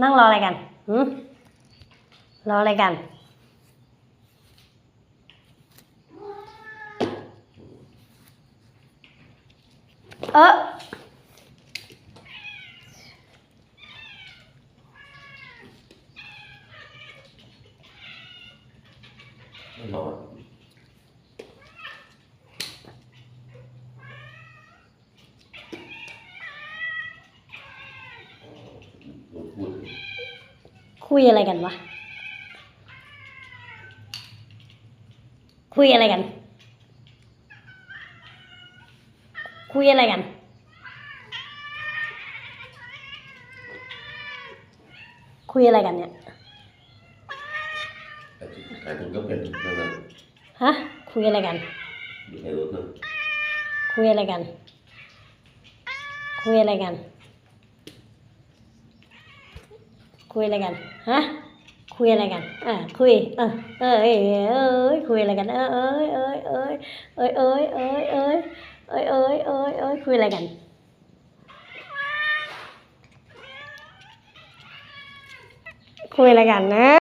นั่งรออะไรกันหืมรออะไรกัน เออ ไม่รอพูด คุยอะไรกันวะ คุยอะไรกัน คุยอะไรกัน คุยอะไรกันเนี่ย ขายคนก็เป็นนั่นนะ ฮะ คุยอะไรกัน ดูใครรถนะ คุยอะไรกัน คุยอะไรกัน คุยอะไรกัน ฮะ คุยอะไรกัน อ่ะคุย เออเออเอ้ยเอ้ยคุยอะไรกัน เออเอ้ยเอ้ยเอ้ยเอ้ยเอ้ยเอ้ยเอ้ยเอ้ยเอ้ยเอ้ยเอ้ยคุยอะไรกัน คุยอะไรกันนะ